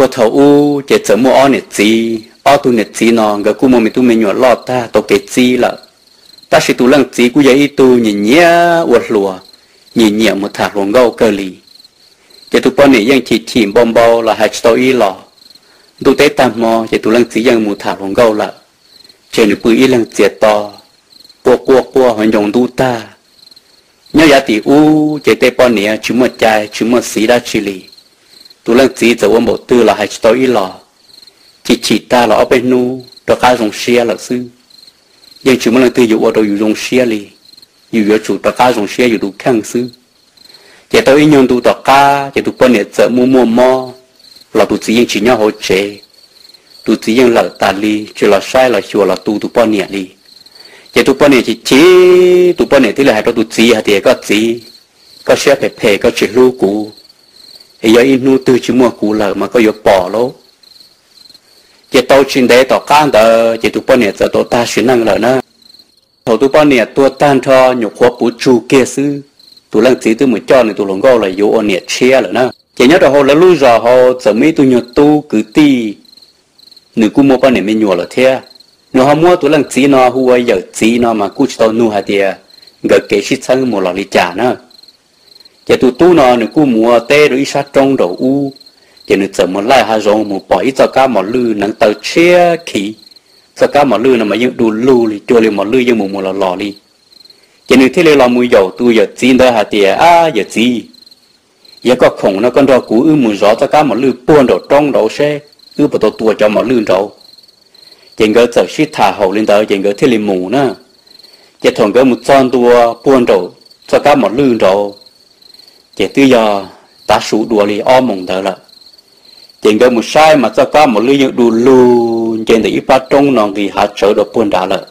Puag thaum ub ces txawm muaj ob niam txiv, ob tug niam txiv no nkawd kuj muaj me tub me nyuam loj tag tau kev txib lawm, tab sis tus leej txiv kuj yog ib tug nyiam nyiam ua hluas, nyiam nyiam mus tham hluas nkauj kawg li. Ces tus poj niam yeej chim chim npau npau los hais tsis tau ib los. Ntuj teb tag hmo ces tus leej txiv yeej mus tham hluas nkauj lawm, ces nws pw ib leeg txias to, quaj quaj quaj hauv ncoo ntub tag. Nyob yav tim ub ces tej poj niam tsis muaj cai tsis muaj xiv dab tsi li. Tus leej txiv txawm ua npaum twg los hais tsis tau ib los, chim chim tag los ob peb hnub rov qab zoo siab lawm xwb. Yeej tsis muaj leej twg yuav ua rau yus zoo siab li, yus yuav tsum rov qab zoo siab yus tus kheej xwb. Ces tau ib nyuag ntu tom qab ces tus poj niam txawm muaj muaj mob, los tus txiv yeej tsis nyob hauv tsev. Tus txiv yeej lawm tas li, tsis los saib los xyuas los tu tus poj niam li. Ces tus poj niam chim chim, tus poj niam thiaj li hais rau tus txiv hais tias, koj txiv, koj siab phem phem, koj tsis hlub kuv, es yog ib hnub twg tsis muaj kuv lawm mas koj yuav pom lauj. Ces tau tsis ntev tom qab ntawd ces tus poj niam txawm tau tag sim neej lawm na. Thaum tus poj niam tuag tag nrho nyuam qhuav puv tsug kiag xwb, tus leej txiv twb mus coj nws tus hluas nkauj los yuav ua niam tshiab lawm na. Ces nyob rau hauv lawv lub zos hauv txawm muaj ib tug nyuag tub kwv tij, nws kuj muaj poj niam me nyuam lawm thiab. Nws ho muab tus leej txiv no hu ua yawm txiv no mas kuj tsis tau nug hais tias nkawd kev sib txheeb mus los li cas na. Ces tus tub no nws kuj mus ua teb rau ib sab roob nraum ub, ces nws txawm mus laij hav zoov mus pom ib txoj kab mos lwj neev taw tshiab khiv. Txoj kab mos lwj no mas yeej du lug li, cuag li mos lwj yeej mus mus los los li. Ces nws thiaj li los mus yaum tus yawm txiv ntawd hais tias, ab yawm txiv, yog koj khoom no koj nrog kuv wb mus zov txoj kab mos lwj puag nraum roob nraud seb wb puas tau tua cov mos lwj nraud. Ces nkawd txawm sib tham haum li ntawd ces nkawd thiaj li mus na. Ces thaum nkawd mus txog ntua puag nraum txoj kab mos lwj nraud, ces twb yog tav su dua li ob moos ntawd lawm. Ces nkawd mus saib mas txoj kab mos lwj yeej du lug nce ntawm ib pab roob no nqis hav tsawv rau puag nrad lawm.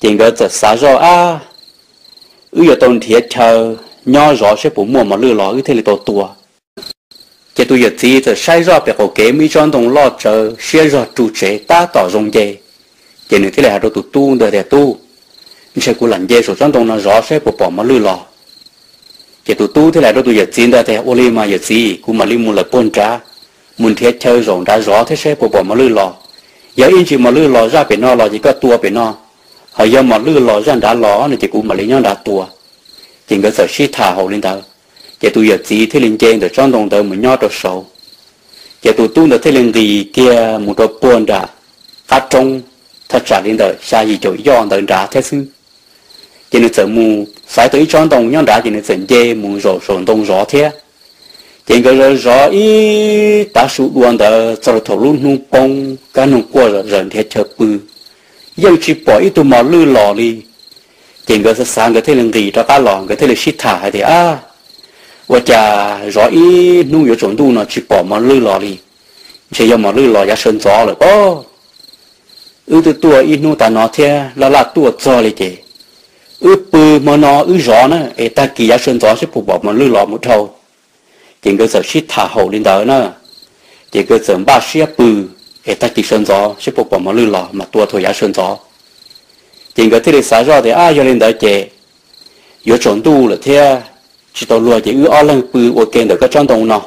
Ces nkawd txawm xav zoj, ab, wb yuav tau nrhiav chaw nyob zov seb puas muaj mos lwj los wb thiaj li tau tua. Ces tus yawm txiv txawm saib zoj pem qaum kev muaj ib tsob ntoo loj tsawv siab zog ru tsev tab tom zoo nce. Ces nws thiaj li hais rau tus tub ntawd tias, tub, ntshe kuv lam nce saum tsob ntoo no zov seb puas pom mos lwj los. Ces tus tub thiaj li hais rau tus yawm txiv ntawd tias, ua li mas yawm txiv, kuv mam li mus lawm puag nrad, mus nrhiav chaw zaum nrad zov thiab seb puas pom mos lwj los. Yog ib ntsis mos lwj los zaj pem no los ces koj tua pem no, ho yog mos lwj los zaj nrad los no ces kuv mam li nyob nrad tua. Ces nkawd txawm sib tham haum li ntawd, ces tus yawm txiv thiaj li nce ntawm tsob ntoo ntawd mus nyob rau saud. Ces tus tub ntawd thiaj li nqis kiag mus rau puag nram qab roob, thaj tsam li ntawm xya yim caum yoj ntawd nrad thiab xwb. Ces nws txawm mus xaiv tau ib tsob ntoo nyob nrad ces nws txawm nce mus zaum saum ntoo zov thiab. Ces nkawd zov zov ib tav su dua ntawd txog rau thaum lub hnub poob kab noog quaj zom zaws nrhiav chaw pw, yeej tsis pom ib tug mos lwj los li. Ces nkawd xav xav nkawd thiaj li nqis rov qab los, nkawd thiaj li sib tham hais tias, ab, ua cas zov ib hnub yuav tsaus ntuj no tsis pom mos lwj los li? Ntshe yog mos lwj los yav sawv ntxov lawm pob. Wb twb tuaj ib hnub tas no thiab laj laj tuaj txog li ces wb pw hmo no wb zov na, es tag kis yav sawv ntxov seb puas pom mos lwj los mus dhau. Ces nkawd txawm sib tham haum li ntawd na. Ces nkawd txawm npaj siab pw, es tag kis sawv ntxov seb puas pom mos lwj los mas tua thaum yav sawv ntxov. Ces nkawd thiaj li xav zoj tias, ab, yog li ntawd ces yuav tsaus ntuj lawm thiab, tsis tau luag ces wb ob leeg pw ua ke ntawm koj tsob ntoo no.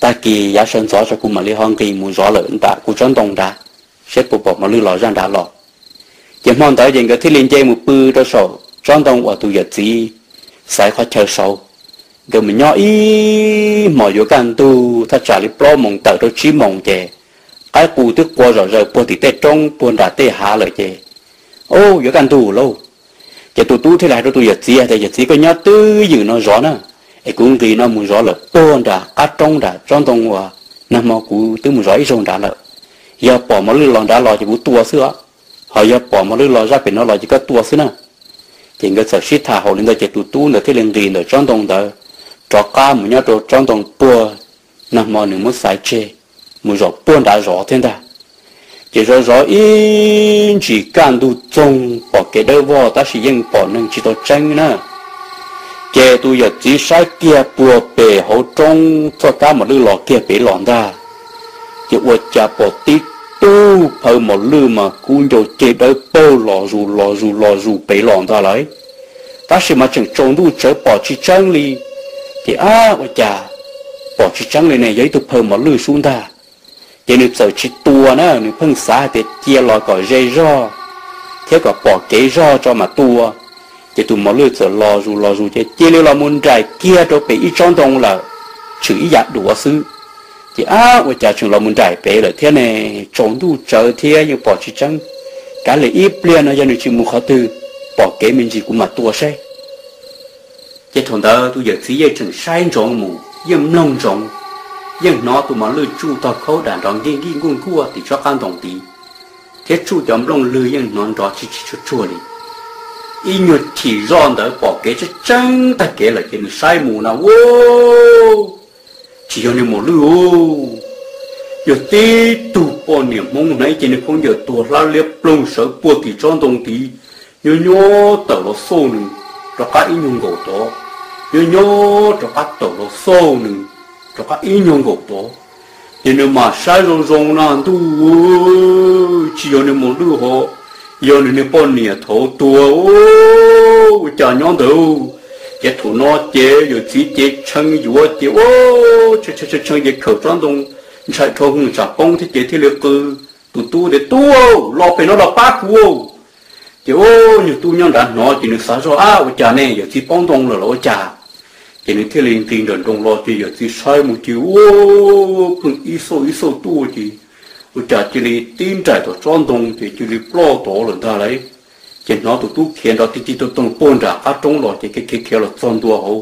Tag kis yav sawv ntxov tso kuv mam li ho nqis mus zov lawm nram kuv tsob ntoo nrad, seb puas pom mos lwj los zaj nrad los. Ces hmo ntawd ces nkawd thiaj li nce mus pw rau saum tsob ntoo uas tus yawm txiv xaiv qhov chaw saud. Nkawd mus nyob ib hmos yuav kaj ntug thaj tsam li plaub moos tawm rau tsib moos ces qaib qus twb qua zom zaws puag tim tej roob puag nram tej hav lawm ces, ub, yuav kaj ntug lauj. Ces tus tub thiaj li hais rau tus yawm txiv tias, yawm txiv, koj nyob twj ywm no zov na, es kuv nqis no mus zov lawm puag nram qab roob nram tsob ntoo uas nag hmo kuv twb mus zov ib zaug nrad lawm. Yog pom mos lwj los nrad los ces kuv tua xwb os, ho yog pom mos lwj los zaj pem no los ces koj tua xwb na. Ces nkawd txawm sib tham haum li ntawd ces tus tub ntawd thiaj li nqis ntawm tsob ntoo ntawd rov qab mus nyob rau tsob ntoo puag nag hmo nws muab xaiv tseg, mus zov puag nrad zov thiab ntag. Ces zov zov ib ntsis kaj ntug txoog pom kev dawb vog tab sis yeej pom neeg tsis tau tseeb na. Ces tus yawm txiv saib kiag puag pem hauv roob txoj kab mos lwj los kiag pem los ntag. Ces ua cas pom tib tug phaw mos lwj mas kub ncau ceg dawb paug los zus los zus los zus pem los ntag lawm. Tab sis mas tseem tsaus ntuj tsawv pom tsis tseeb li. Ces ab, ua cas pom tsis tseeb li ne, yog ib tug phaw mos lwj sub ntag. Ces nws txawm tsis tua na, nws pheej xav hais tias cia los kom ze zog thiab kom pom kev zog tso mam tua. Ces tus mos lwj txawm los zus los zus ces cia li los mus nraim kiag rau pem ib tsob ntoo lawm, tshwm ib yam duav xwb. Ces ab, ua cas tseem los mus nraim pem lawm thiab ne, tsaus ntuj tsawv thiab yeej pom tsis tseeb. Kav liam ib pliag no yog nws tsis mus qhov twg, pom kev me ntsis kuv mam tua saib. Ces thaum ntawd tus yawm txiv yeej tseem saib ntsoov mus, yeej mloog ntsoov, yeej hnov tus mos lwj tsuj tog khaub dam nrov nkij nkij nkuaj nkuaj tim tsob qab ntoo tid, thiab tsuj cov nplooj lwg yeej hnov nrov tsis tsis tsuag tsuag li. Ib nyuag chim zoj ntawd pom kev tseeb tseeb tag kev lawm ces nws saib mus na, ua, tsis yog niag mos lwj ub, yog tib tug poj niam Hmoob hnav ib ce niag khaub ncaws tuag hlab liab ploog sawv puag tim tsob ntoo tid, nyob nyob tawm los xauj nws rov qab ib nyuag nkaus tod, nyob nyob rov qab tawm los xauj nws rov qab ib nyuag nkaus tod. Ces nws mam saib zoo zoo na, ntuj, tsis yog niag mos lwj ho, yog nws niag poj niam thaud tuag ua cas nyob ntawd. Ces thaum no ces yawm txiv ces tshee yuav ces ua, tshee tshee ces khawm tsob ntoo, ntshai dhau hwv tsam poob thiab ces thiaj li qw tus tub tias, Tub, los pem no los pab kuv. Ces ua, niag tub nyob nrad hnov ces nws xav zoj, Ab, ua cas ne, yawm txiv poob ntoo lawm los ua cas? Ces nws thiaj li nqis nram nroos los ces yawm txiv saib mus ces ua, pheej ib xauj ib xauj tuaj ces ua cas cia li tib nraim tom tsob ntoo ces cia li ploj tod lawm ntag lauj. Ces hnov tus tub khiav nrov tig tig toog toog puag nram qab roob los ces khiav khiav khiav los txog ntua hauv.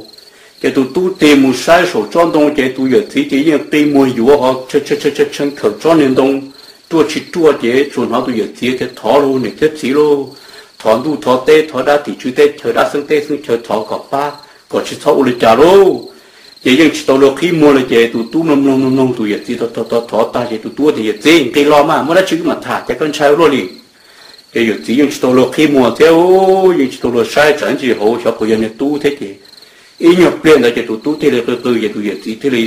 Ces tus tub tig mus saib saum tsob ntoo ces tus yawm txiv ces yeej qi muag yuav ho tshee tshee khawm tsob niag ntoo ruaj tsis ruaj ces tsuas hnov tus yawm txiv tias, Thov lauj niam thiab txiv lauj, thov ntuj thov teb thov dab tim tswv teb chaws dab xeeb teb xeeb chaw thov kom pab kom tsis txhob ua li cas lauj. Ces yeej tsis tau luag qhib muag li ces tus tub mloog mloog mloog mloog tus yawm txiv thov thov thov tag ces tus tub tias, Yawm txiv, nqis los mas muaj dab tsi wb mam tham, cas koj ntshai ua luaj li. Ces yawm txiv yeej tsis tau luag qhib muag thiab yeej tsis tau luag saib tsam ntsis hauv xyov puas yog niag tub thiab ces ib nyuag pliag ntawd ces tus tub thiaj li qw qw ces tus yawm txiv thiaj li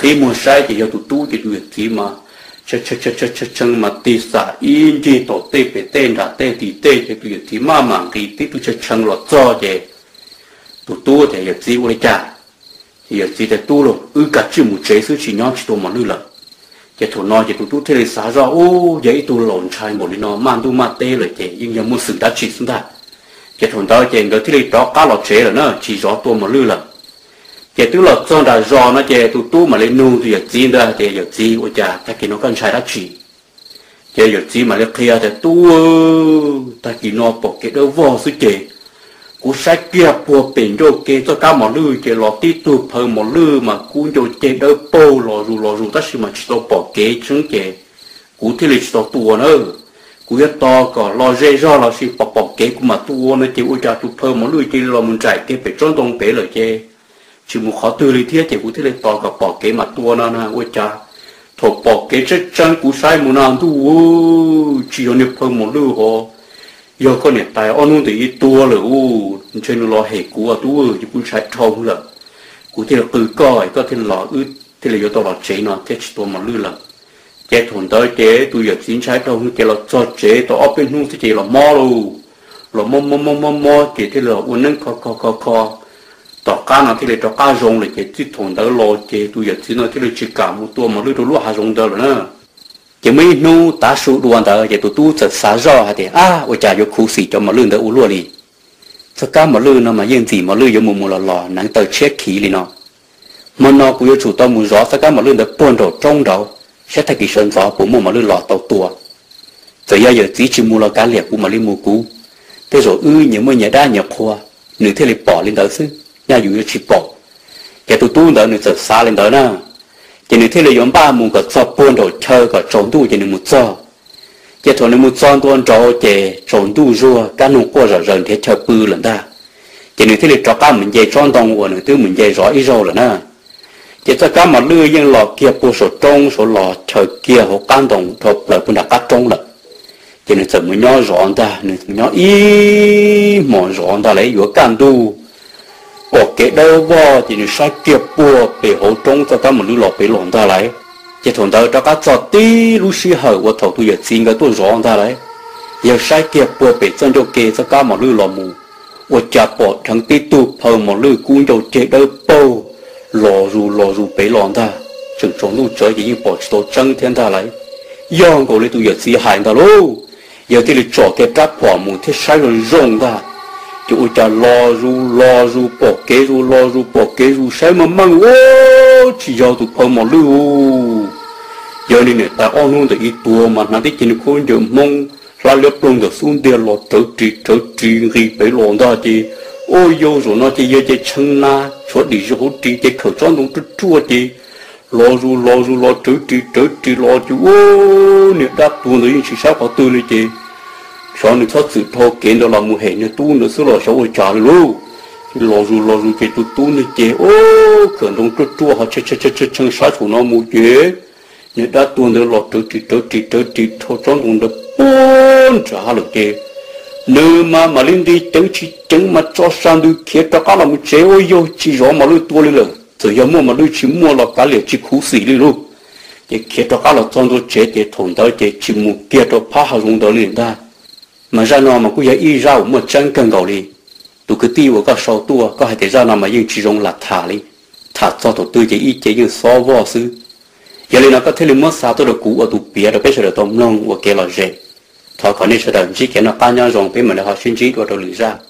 qhib muag saib ces yog tus tub ces tus yawm txiv mas tshee tshee mas tig xam ib ncig tom tej pem tej nram tej tim tej ces tus yawm txiv maj mam nqis tib tug tshee tshee los txog ces tus tub tias, Yawm txiv, ua li cas? Ces yawm txiv tias, Tub lauj, wb kav tsij mus tsev xwb, tsis nyob tsis tua mos lwj lawm. Ces thaum no ces tus tub thiaj li xav zoj, Ub, yog ib tug laus ntshai npaum li no, maj ntuj maj teb lawm ces yeej yog muaj xwm dab tsi xwb ntag. Ces thaum ntawd ces nkawd thiaj li rov qab los tsev lawm na, tsis zov tua mos lwj lawm. Ces twb los txog nram zos no ces tus tub mam li nug tus yawm txiv ntawd hais tias, Yawm txiv, ua cas tag kis no koj ntshai dab tsi? Ces yawm txiv mam li qhia tias, Tub, tag kis no pom kev dawb vog xwb ces kuv saib kiag puag pem ncauj ke txoj kab mos lwj ces los tib tug phaw mos lwj mas kub ncauj ceg dawb paug los zus los zus tab sis mas tsis tau pom kev tseeb ces kuv thiaj li tsis tau tua na. Kuv yuav tos kom los ze zog los sis pom pom kev kuv mam tua no ces ua cas tus phaw mos lwj cia li los mus nraim kiag pem tsob ntoo pem lawm ces tsis mus qhov twg li thiab ces kuv thiaj li tos kom pom kev mam tua no na. Ua cas thaum pom kev tseeb tseeb kuv saib mus na, ntuj, tsis yog niag phaw mos lwj ho, yog koj niam tais ob hnub ntawd ib tuag lawm ub, ntshe nws los hem kuv, tub, ces kuv ntshai dhau lawm. Kuv thiaj li qw koj, koj thiaj li los, wb thiaj li yuav tau los tsev no thiab tsis tua mos lwj lawm. Ces thaum ntawd ces tus yawm txiv ntshai dhau ces los txog tsev tau ob peb hnub xwb ces los mob lauj. Los mob mob mob mob mob ces thiaj li los ua neeb kho kho kho kho. Tom qab no thiaj li rov qab zoo lawm ces txij thaum ntawd los ces tus yawm txiv no thiaj li tsis kam mus tua mos lwj rau lub hav zoov ntawd lawm na. Ces muaj ib hnub tav su dua ntawd ces tus tub txawm xav zoj hais tias, Ab, ua cas yuav khuv xim cov mos lwj ntawd ua luaj li. Txoj kab mos lwj no mas yeej ntxim mos lwj yuav mus mus los los neev taw tshiab khiv li no. Hmo no kuv yuav tsum tau mus zov txoj kab mos lwj ntawd puag nraum roob nraud, saib tag kis sawv ntxov puas muaj mos lwj los tau tua. Txawm yog yawm txiv tsis mus los kav liam kuv mam li mus kuv, tej zaum wb nyias muaj nyias dab nyias qhua, nws thiaj li pom li ntawd xwb, nyaj yus yuav tsis pom. Ces tus tub ntawd nws txawm xav li ntawd na, ces nws thiaj li yuav npaj mus kom txog puag nraum chaw kom tsaus ntuj ces nws mus txog. Ces thaum nws mus txog ntua nraud ces tsaus ntuj zuag kab noog quaj zom zaws nrhiav chaw pw lawm ntag. Ces nws thiaj li rov qab mus nce tsob ntoo uas nws twb mus nce zov ib zaug lawm na. Ces txoj kab mos lwj yeej los kiag puag saum roob saud los chaws kiag hauv qab ntoo dhau plaws puag nram qab roob lawm. Ces nws txawm mus nyob zov ntag, nws mus nyob ib hmos zov ntag lauj, yuav kaj ntug pom kev dawb vog ces nws saib kiag puag pem hauv roob txoj kab mos lwj los pem los ntag lauj. Ces thaum ntawd rov qab txog tib lub sij hawm uas thaum tus yawm txiv nkawd tuaj zov ntag lauj, yawg saib kiag puag pem txoj ncauj ke txoj kab mos lwj los mus, ua cas pom dheev tib tug phaw mos lwj kub ncauj ceg dawb paug los zus los zus pem los ntag. Tseem tsaus ntuj tsawv ces yeej pom tsis tau tseeb thiab ntag lauj. Yog nkaus li tus yawm txiv hais ntag lauj. Yawg thiaj li tsom kiag rab phom mus thiab saib zoo zoo ntag, ces ua cas los zus los zus pom kev zus los zus pom kev zus saib mas meej ua tsis yog tus phaw mos lwj u. Yog li niam tais ob hnub ntawm ib tuag mas hnav tib ce nws khaub ncaws Hmoob hlab liab ploog ntawm xub ntiag los rawv ris rawv ris nqis pem los ntag ces, ua yog zaum no ces yawg ces tshee na, tshuav dim zog hauv ris ces khawm tsob ntoo ruaj ruaj ces los zus los zus los rawv ris rawv ris los ces ua niag dab tuag ntawd yeej tsis saib qhov twg li ces xyov nws txhob txwm dhau kev ntawd los mus hem niag tub ntawd xwb los xyov ua cas li lauj. Los zus los zus ces tus tub ntawd ces ua khawm ntoo ruaj ruaj ho tshee tshee sab saum no mus ces niag dab tuag ntawd los rawv ris rawv ris rawv ris dhau tsob ntoo ntawd puag nram hav lawm ces nws mas mam li nqis ceev tsis ceev mas tso sa ntws khiav rov qab los mus tsev ua yog tsis zov mos lwj tua li lawm. Txawm yog muaj mos lwj tsis muaj los kav liam tsis khuv xim li lauj. Ces khiav rov qab los txog ntua tsev ces thaum ntawd ces tsis mus kiag rau phab hav zoov ntawd li ntag. Mas zaj no mas kuj yog ib zaj uas muaj tseeb kawg nkaus li. Tus kwv tij uas koj sau tuaj, koj hais tias zaj no mas yeej tsis zoo lam tham li, tham txog thaum twg ces ib ce yeej xob voj xwb. Yog li no koj thiaj li muab xa tuaj rau kuv ua tus piav rau peb sawv daws tau mloog ua kev lom zem. Thov kom nej sawv daws ntsib kev noj qab nyob zoo, peb mam li ho sib ntsib dua rau lwm zaj.